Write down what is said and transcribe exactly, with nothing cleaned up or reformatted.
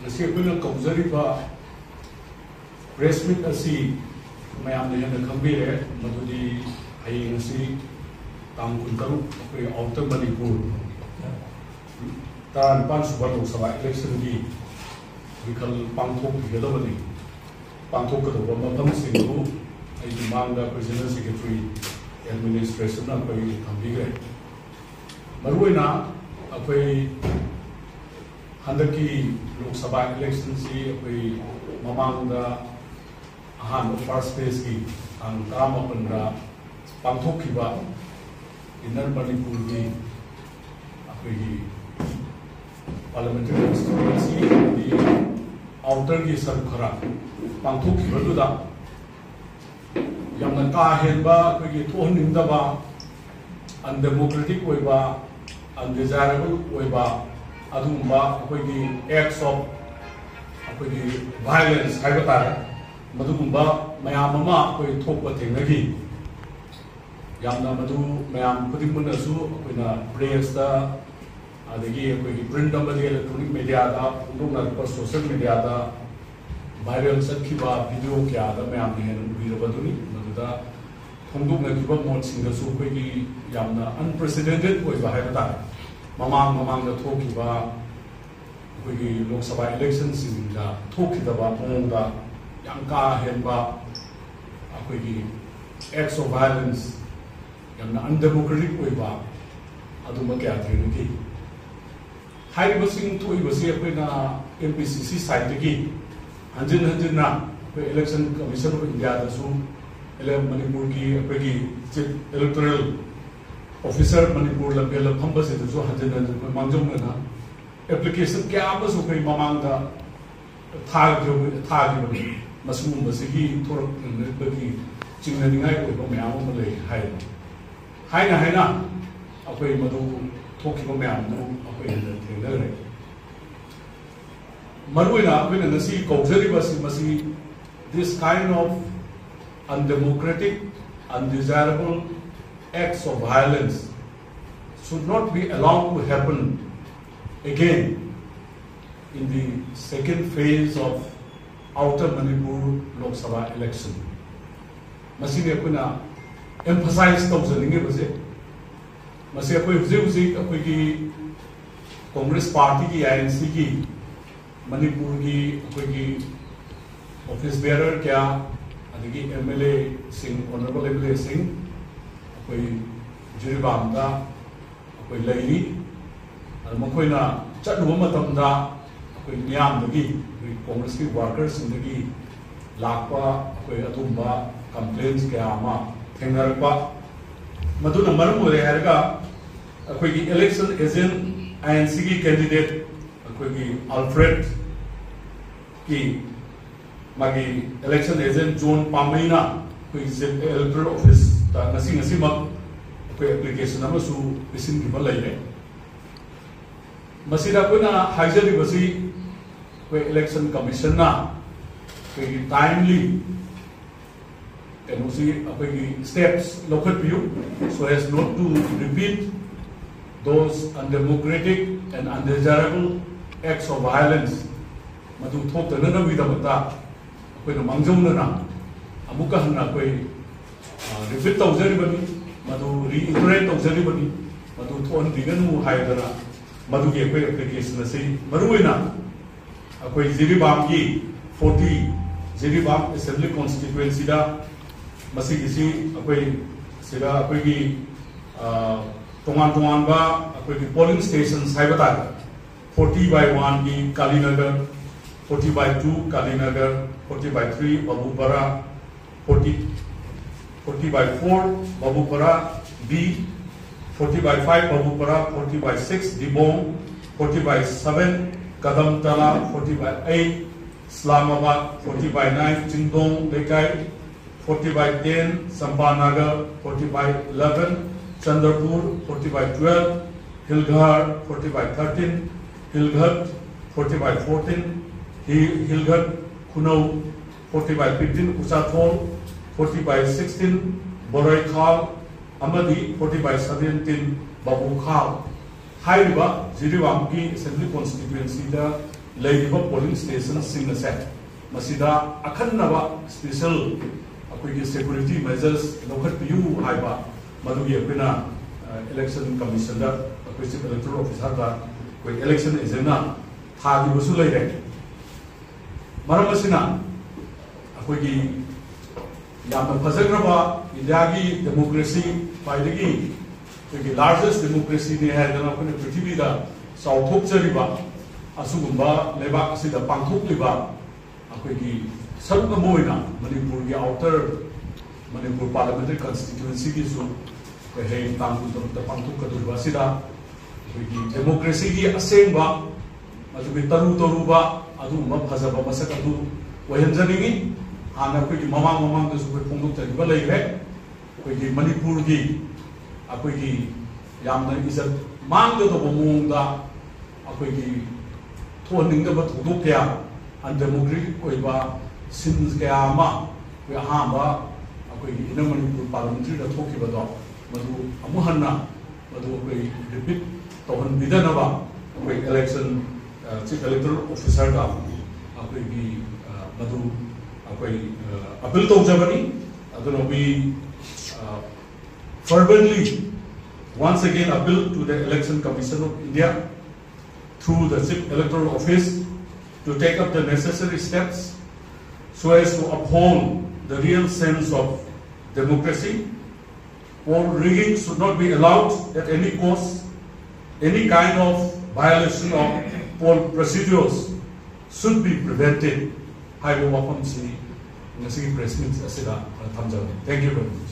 ꯉꯁꯤ ꯑꯩꯈꯣꯏꯅ ꯀꯧꯖꯔꯤꯕ ꯄ꯭ꯔꯦꯁ ꯃꯤꯠ ꯑꯁꯤ ꯃꯌꯥꯝꯅ ꯍꯦꯟꯅ ꯈꯪꯕꯤꯔꯦ, ꯃꯗꯨꯗꯤ ꯍꯌꯦꯡ ꯑꯁꯤ ꯇꯥꯡ ꯀꯨꯟꯇꯔꯨꯛ ꯑꯩꯈꯣꯏ ꯑꯥꯎꯇꯔ ꯃꯅꯤꯄꯨꯔ ꯇꯔꯥꯅꯤꯄꯥꯟ ꯁꯨꯕ ꯂꯣꯛ ꯁꯚꯥ ꯏꯂꯦꯛꯁꯟꯒꯤ ꯃꯤꯈꯜ ꯄꯥꯡꯊꯣꯛꯄꯤꯒꯗꯕꯅꯤ꯫ ꯄꯥꯡꯊꯣꯛꯀꯗꯧꯕ ꯃꯐꯝꯁꯤꯡꯗꯨ ꯑꯩꯒꯤ ꯃꯥꯡꯗ ꯑꯩꯈꯣꯏ ꯖꯦꯅꯔꯦꯜ ꯁꯦꯀ꯭ꯔꯦꯇꯔꯤ ꯑꯦꯗꯃꯤꯅꯤꯁꯇ꯭ꯔꯦꯁꯟꯅ ꯑꯩꯈꯣꯏ ꯊꯝꯕꯤꯈ꯭ꯔꯦ꯫ ꯃꯔꯨꯑꯣꯏꯅ ꯑꯩꯈꯣꯏ ꯍꯟꯗꯛꯀꯤ ꯂꯣꯛ ꯁꯚꯥ ꯏꯂꯦꯛꯁꯟꯁꯤ ꯑꯩꯈꯣꯏ ꯃꯃꯥꯡꯗ ꯑꯍꯥꯟꯕ ꯐꯥꯔꯁ ꯐꯦꯁꯀꯤ ꯇꯥꯡ ꯇꯔꯥꯃꯥꯄꯟꯗ ꯄꯥꯡꯊꯣꯛꯈꯤꯕ ꯏꯟꯅꯔ ꯃꯅꯤꯄꯨꯔꯒꯤ ꯑꯩꯈꯣꯏꯒꯤ ꯄꯥꯔꯂꯤꯌꯥꯃꯦꯟꯇꯔꯤ ꯀꯟꯁꯇꯤꯇ꯭ꯌꯨꯑꯦꯟꯁꯤ ꯑꯃꯗꯤ ꯑꯥꯎꯇꯔꯒꯤ ꯁꯔꯨꯛ ꯈꯔ ꯄꯥꯡꯊꯣꯛꯈꯤꯕꯗꯨꯗ ꯌꯥꯝꯅ ꯀꯥ ꯍꯦꯟꯕ ꯑꯩꯈꯣꯏꯒꯤ ꯊꯣꯛꯍꯟꯅꯤꯡꯗꯕ, ꯑꯟꯗꯦꯃꯣꯀ꯭ꯔꯦꯇꯤꯛ ꯑꯣꯏꯕ, ꯑꯟꯗꯤꯖꯥꯏꯔꯦꯕꯜ ꯑꯣꯏꯕ ꯑꯗꯨꯒꯨꯝꯕ ꯑꯩꯈꯣꯏꯒꯤ ꯑꯦꯛꯁ ꯑꯣꯐ ꯑꯩꯈꯣꯏꯒꯤ ꯚꯥꯏꯂꯦꯟꯁ ꯍꯥꯏꯕ ꯇꯥꯔꯦ, ꯃꯗꯨꯒꯨꯝꯕ ꯃꯌꯥꯝ ꯑꯃ ꯑꯩꯈꯣꯏ ꯊꯣꯛꯄ ꯊꯦꯡꯅꯈꯤ꯫ ꯌꯥꯝꯅ ꯃꯗꯨ ꯃꯌꯥꯝ ꯈꯨꯗꯤꯡꯃꯛꯅꯁꯨ ꯑꯩꯈꯣꯏꯅ ꯄ꯭ꯔꯦꯁꯇ, ꯑꯗꯒꯤ ꯑꯩꯈꯣꯏꯒꯤ ꯄ꯭ꯔꯤꯟꯠ ꯑꯃꯗꯤ ꯏꯂꯦꯛꯇ꯭ꯔꯣꯅꯤꯛ ꯃꯦꯗꯤꯌꯥꯗ ꯐꯣꯡꯗꯣꯛꯅꯔꯛꯄ ꯁꯣꯁꯤꯌꯦꯜ ꯃꯦꯗꯤꯌꯥꯗ ꯚꯥꯏꯔꯦꯜ ꯆꯠꯈꯤꯕ ꯚꯤꯗꯤꯑꯣ ꯀꯌꯥꯗ ꯃꯌꯥꯝꯅ ꯍꯦꯟꯅ ꯎꯕꯤꯔꯕꯗꯨꯅꯤ꯫ ꯃꯗꯨꯗ ꯐꯣꯡꯗꯣꯛꯅꯈꯤꯕ ꯃꯣꯠꯁꯤꯡꯗꯁꯨ ꯑꯩꯈꯣꯏꯒꯤ ꯌꯥꯝꯅ ꯑꯟꯄ꯭ꯔꯦꯁꯤꯗꯦꯟꯇꯦꯠ ꯑꯣꯏꯕ ꯍꯥꯏꯕ ꯇꯥꯔꯦ, ꯃꯃꯥꯡ ꯃꯃꯥꯡꯗ ꯊꯣꯛꯈꯤꯕ ꯑꯩꯈꯣꯏꯒꯤ ꯂꯣꯛ ꯁꯚꯥ ꯏꯂꯦꯛꯁꯟꯁꯤꯡꯗ ꯊꯣꯛꯈꯤꯗꯕ ꯃꯑꯣꯡꯗ ꯌꯥꯝ ꯀꯥ ꯍꯦꯟꯕ ꯑꯩꯈꯣꯏꯒꯤ ꯑꯦꯛꯁ ꯑꯣꯐ ꯚꯥꯏꯂꯦꯟꯁ, ꯌꯥꯝꯅ ꯑꯟꯗꯦꯃꯣꯀ꯭ꯔꯦꯇꯤꯛ ꯑꯣꯏꯕ ꯑꯗꯨꯝꯕ ꯀꯌꯥ ꯊꯦꯡꯅꯈꯤ꯫ ꯍꯥꯏꯔꯤꯕꯁꯤꯡ ꯊꯣꯛꯏꯕꯁꯤ ꯑꯩꯈꯣꯏꯅ ꯑꯦꯝ ꯄꯤ ꯁꯤ ꯁꯤ ꯁꯥꯏꯠꯇꯒꯤ ꯍꯟꯖꯤꯟ ꯍꯟꯖꯤꯟꯅ ꯑꯩꯈꯣꯏ ꯏꯂꯦꯛꯁꯟ ꯀꯃꯤꯁꯟ ꯑꯣꯐ ꯏꯟꯗꯤꯌꯥꯗꯁꯨ ꯃꯅꯤꯄꯨꯔꯒꯤ ꯑꯩꯈꯣꯏꯒꯤ ꯆꯤꯐ ꯏꯂꯦꯛꯇꯣꯔꯦꯜ ꯑꯣꯐꯤꯁꯥꯔ ꯃꯅꯤꯄꯨꯔ ꯂꯝꯐꯦꯜꯗ ꯐꯝꯕꯁꯤꯗꯁꯨ ꯍꯟꯖꯤꯟ ꯍꯟꯖꯤꯟ ꯑꯩꯈꯣꯏ ꯃꯥꯡꯖꯧꯅꯅ ꯑꯦꯄ꯭ꯂꯤꯀꯦꯁꯟ ꯀꯌꯥ ꯑꯃꯁꯨ ꯑꯩꯈꯣꯏ ꯃꯃꯥꯡꯗ ꯊꯥꯈꯤꯕ ꯊꯥꯈꯤꯕꯅꯤ꯫ ꯃꯁꯤꯒꯨꯝꯕꯁꯤꯒꯤ ꯊꯣꯔꯛꯅꯕꯒꯤ ꯆꯤꯡꯅꯅꯤꯡꯉꯥꯏ ꯑꯣꯏꯕ ꯃꯌꯥꯝ ꯑꯃ ꯂꯩ ꯍꯥꯏ꯫ ꯍꯥꯏꯅ ꯍꯥꯏꯅ ꯑꯩꯈꯣꯏ ꯃꯗꯨ ꯊꯣꯛꯈꯤꯕ ꯃꯌꯥꯝꯗꯨ ꯑꯩꯈꯣꯏ ꯍꯦꯟꯅ ꯊꯦꯡꯅꯈ꯭ꯔꯦ꯫ ꯃꯔꯨꯑꯣꯏꯅ ꯑꯩꯈꯣꯏꯅ ꯉꯁꯤ ꯀꯧꯖꯔꯤꯕꯁꯤ ꯃꯁꯤ this kind of undemocratic, undesirable acts of violence should not be allowed to happen again. in the second phase of Outer Manipur Lok Sabha election. ꯃꯁꯤꯅꯤ ꯑꯩꯈꯣꯏꯅ emphasize ꯇꯧꯖꯅꯤꯡꯉꯤꯕꯁꯦ꯫ ꯃꯁꯤ ꯑꯩꯈꯣꯏ ꯍꯧꯖꯤꯛ ꯍꯧꯖꯤꯛ ꯑꯩꯈꯣꯏꯒꯤ Congress Partyꯒꯤ, ꯑꯥꯏ ꯑꯦꯟ ꯁꯤꯒꯤ, ꯃꯅꯤꯄꯨꯔꯒꯤ ꯑꯩꯈꯣꯏꯒꯤ office bearer ꯀꯌꯥ, ꯑꯗꯒꯤ ꯑꯦꯝ ꯑꯦꯜ ꯑꯦꯁꯤꯡ, honourable ꯑꯦꯝ ꯑꯦꯜ ꯑꯦꯁꯤꯡ ꯑꯩꯈꯣꯏ ꯖꯤꯔꯤꯕꯥꯝꯗ ꯑꯩꯈꯣꯏ ꯂꯩꯔꯤ꯫ ꯑꯗ ꯃꯈꯣꯏꯅ ꯆꯠꯂꯨꯕ ꯃꯇꯝꯗ ꯑꯩꯈꯣꯏ ꯃꯤꯌꯥꯝꯗꯒꯤ, ꯑꯩꯈꯣꯏ Congressꯀꯤ workerꯁꯤꯡꯗꯒꯤ ꯂꯥꯛꯄ ꯑꯩꯈꯣꯏ ꯑꯗꯨꯒꯨꯝꯕ complaints ꯀꯌꯥ ꯑꯃ ꯊꯦꯡꯅꯔꯛꯄ, ꯃꯗꯨꯅ ꯃꯔꯝ ꯑꯣꯏꯔꯦ ꯍꯥꯏꯔꯒ ꯑꯩꯈꯣꯏꯒꯤ election agent, ꯑꯥꯏ ꯑꯦꯟ ꯁꯤꯒꯤ candidate ꯑꯩꯈꯣꯏꯒꯤ Alfredꯀꯤ ꯃꯥꯒꯤ election agent John ꯄꯥꯝꯃꯩꯅ ꯑꯩꯈꯣꯏꯒꯤ electoral officeꯇ ꯉꯁꯤ, ꯉꯁꯤꯃꯛ ꯑꯩꯈꯣꯏ application ꯑꯃꯁꯨ ꯄꯤꯁꯤꯟꯈꯤꯕ ꯂꯩꯔꯦ꯫ ꯃꯁꯤꯗ ꯑꯩꯈꯣꯏꯅ ꯍꯥꯏꯖꯔꯤꯕꯁꯤ, ꯑꯩꯈꯣꯏ election commissionꯅ ꯑꯩꯈꯣꯏꯒꯤ timely ꯀꯩꯅꯣꯁꯤ, ꯑꯩꯈꯣꯏꯒꯤ steps ꯂꯧꯈꯠꯄꯤꯌꯨ, so as not to repeat those undemocratic and undesirable acts of violence, ꯃꯗꯨ ꯊꯣꯛꯇꯅꯅꯕꯒꯤꯗꯃꯛꯇ ꯑꯩꯈꯣꯏꯅ ꯃꯥꯡꯖꯧꯅꯅ ꯑꯃꯨꯛꯀ ꯍꯟꯅ ꯑꯩꯈꯣꯏ repeat ꯇꯧꯖꯔꯤꯕꯅꯤ, ꯃꯗꯨ reiterate ꯇꯧꯖꯔꯤꯕꯅꯤ, ꯃꯗꯨ ꯊꯣꯛꯍꯟꯕꯤꯒꯅꯨ ꯍꯥꯏꯗꯅ ꯃꯗꯨꯒꯤ ꯑꯩꯈꯣꯏ application ꯑꯁꯤ ꯃꯔꯨꯑꯣꯏꯅ ꯑꯩꯈꯣꯏ ꯖꯤꯔꯤꯕꯥꯝꯒꯤ forty, ꯖꯤꯔꯤꯕꯥꯝ Assembly Constituencyꯗ ꯃꯁꯤꯒꯤꯁꯤ ꯑꯩꯈꯣꯏ ꯁꯤꯗ ꯑꯩꯈꯣꯏꯒꯤ ꯇꯣꯉꯥꯟ ꯇꯣꯉꯥꯟꯕ ꯑꯩꯈꯣꯏꯒꯤ polling stations ꯍꯥꯏꯕ ꯇꯥꯔꯦ꯫ Forty by oneꯒꯤ ꯀꯥꯂꯤꯅꯒꯔ, forty by two ꯀꯥꯂꯤꯅꯒꯔ, forty by three ꯕꯥꯕꯨꯄꯥꯔꯥ, forty, forty by four ꯕꯥꯕꯨꯄꯥꯔꯥ B, forty by five ꯕꯥꯕꯨꯄꯥꯔꯥ, forty by six ꯗꯤꯕꯣꯡ, forty by seven ꯀꯗꯝꯇꯂꯥ, forty by eight ꯏꯁꯂꯥꯃꯥꯕꯥꯗ, forty by nine ꯆꯤꯡꯗꯣꯡ ꯂꯩꯀꯥꯏ, forty by ten ꯆꯝꯄꯥꯅꯒꯔ, forty by eleven Chandrapur, forty by twelve ꯍꯤꯜꯒꯥꯔ, forty by thirteen ꯍꯤꯜꯒꯠ, forty by fourteen ꯍꯤꯜꯒꯠ ꯈꯨꯅꯧ, forty by fifteen ꯎꯆꯥꯊꯣꯜ, forty by sixteen ꯕꯣꯔꯩꯈꯥꯜ ꯑꯃꯗꯤ forty by seventeen ꯕꯥꯕꯨꯈꯥꯜ꯫ ꯍꯥꯏꯔꯤꯕ ꯖꯤꯔꯤꯕꯥꯝꯒꯤ Assembly Constituencyꯗ ꯂꯩꯔꯤꯕ polling ꯁ꯭ꯇꯦꯁꯟꯁꯤꯡ ꯑꯁꯦ ꯃꯁꯤꯗ ꯑꯈꯟꯅꯕ special ꯑꯩꯈꯣꯏꯒꯤ security measures ꯂꯧꯈꯠꯄꯤꯌꯨ ꯍꯥꯏꯕ ꯃꯗꯨꯒꯤ ꯑꯩꯈꯣꯏꯅ ꯏꯂꯦꯛꯁꯟ ꯀꯃꯤꯁꯟꯗ ꯑꯩꯈꯣꯏ ꯆꯤꯐ ꯏꯂꯦꯛꯇꯣꯔꯦꯜ ꯑꯣꯐꯤꯁꯥꯔꯗ ꯑꯩꯈꯣꯏ ꯏꯂꯦꯛꯁꯟ ꯑꯦꯖꯦꯟꯅ ꯊꯥꯈꯤꯕꯁꯨ ꯂꯩꯔꯦ꯫ ꯃꯔꯝ ꯑꯁꯤꯅ ꯑꯩꯈꯣꯏꯒꯤ ꯌꯥꯝꯅ ꯐꯖꯈ꯭ꯔꯕ ꯏꯟꯗꯤꯌꯥꯒꯤ ꯗꯦꯃꯣꯀ꯭ꯔꯦꯁꯤ, ꯈ꯭ꯋꯥꯏꯗꯒꯤ ꯑꯩꯈꯣꯏꯒꯤ ꯂꯥꯔꯖꯦꯁ ꯗꯦꯃꯣꯀ꯭ꯔꯦꯁꯤꯅꯤ ꯍꯥꯏꯗꯅ ꯑꯩꯈꯣꯏꯅ ꯄ꯭ꯔꯤꯊꯤꯕꯤꯗ ꯆꯥꯎꯊꯣꯛꯆꯔꯤꯕ ꯑꯁꯤꯒꯨꯝꯕ ꯂꯩꯕꯥꯛ ꯑꯁꯤꯗ ꯄꯥꯡꯊꯣꯛꯂꯤꯕ ꯑꯩꯈꯣꯏꯒꯤ ꯁꯔꯨꯛ ꯑꯃ ꯑꯣꯏꯅ ꯃꯅꯤꯄꯨꯔꯒꯤ ꯑꯥꯎꯇꯔ ꯃꯅꯤꯄꯨꯔ ꯄꯥꯔꯂꯤꯌꯥꯃꯦꯟꯇꯔꯤ ꯀꯟꯁꯇꯤꯇ꯭ꯌꯨꯑꯦꯟꯁꯤꯒꯤꯁꯨ ꯑꯩꯈꯣꯏ ꯍꯌꯦꯡ ꯇꯥꯡ ꯀꯨꯟ ꯇꯔꯨꯛꯇ ꯄꯥꯡꯊꯣꯛꯀꯗꯧꯔꯤꯕ ꯑꯁꯤꯗ ꯑꯩꯈꯣꯏꯒꯤ ꯗꯦꯃꯣꯀ꯭ꯔꯦꯁꯤꯒꯤ ꯑꯁꯦꯡꯕ ꯑꯗꯨꯒꯤ ꯇꯔꯨ ꯇꯔꯨꯕ ꯑꯗꯨꯒꯨꯝꯕ ꯐꯖꯕ ꯃꯁꯛ ꯑꯗꯨ ꯑꯣꯏꯍꯟꯖꯅꯤꯡꯏ꯫ ꯍꯥꯟꯅ ꯑꯩꯈꯣꯏꯒꯤ ꯃꯃꯥꯡ ꯃꯃꯥꯡꯗꯁꯨ ꯑꯩꯈꯣꯏ ꯐꯣꯡꯗꯣꯛꯆꯈꯤꯕ ꯂꯩꯈ꯭ꯔꯦ꯫ ꯑꯩꯈꯣꯏꯒꯤ ꯃꯅꯤꯄꯨꯔꯒꯤ ꯑꯩꯈꯣꯏꯒꯤ ꯌꯥꯝꯅ ꯏꯖꯠ ꯃꯥꯡꯒꯗꯧꯕ ꯃꯑꯣꯡꯗ ꯑꯩꯈꯣꯏꯒꯤ ꯊꯣꯛꯍꯟꯅꯤꯡꯗꯕ ꯊꯧꯗꯣꯛ ꯀꯌꯥ, ꯑꯟꯗꯦꯃꯣꯀ꯭ꯔꯦꯇꯤꯛ ꯑꯣꯏꯕ ꯁꯤꯟꯁ ꯀꯌꯥ ꯑꯃ ꯑꯩꯈꯣꯏ ꯑꯍꯥꯟꯕ ꯑꯩꯈꯣꯏꯒꯤ ꯏꯟꯅꯔ ꯃꯅꯤꯄꯨꯔ ꯄꯥꯔꯂꯤꯌꯥꯃꯦꯟꯇꯔꯤꯗ ꯊꯣꯛꯈꯤꯕꯗꯣ ꯃꯗꯨ ꯑꯃꯨꯛ ꯍꯟꯅ ꯃꯗꯨ ꯑꯩꯈꯣꯏ ꯔꯤꯄꯤꯠ ꯇꯧꯍꯟꯕꯤꯗꯅꯕ ꯑꯩꯈꯣꯏ ꯏꯂꯦꯛꯁꯟ ꯆꯤꯐ ꯏꯂꯦꯛꯇꯣꯔꯦꯜ ꯑꯣꯐꯤꯁꯥꯔꯗ ꯑꯩꯈꯣꯏꯒꯤ ꯑ, ꯃꯗꯨ ꯑꯩꯈꯣꯏ ꯑꯄꯤꯜ ꯇꯧꯖꯕꯅꯤ꯫ ꯑꯗꯨꯅ we uh, fervently once again appeal to the Election Commission of India through the Chief Electoral Office to take up the necessary steps so as to uphold the real sense of democracy. Poll rigging should not be allowed at any cost. Any kind of violation of poll procedures should be prevented. ꯍꯥꯏꯕ ꯋꯥꯐꯝꯁꯤ ꯉꯁꯤꯒꯤ press ꯃꯤꯠ ꯑꯁꯤꯗ ꯊꯝꯖꯕꯅꯤ꯫ Thank you very much.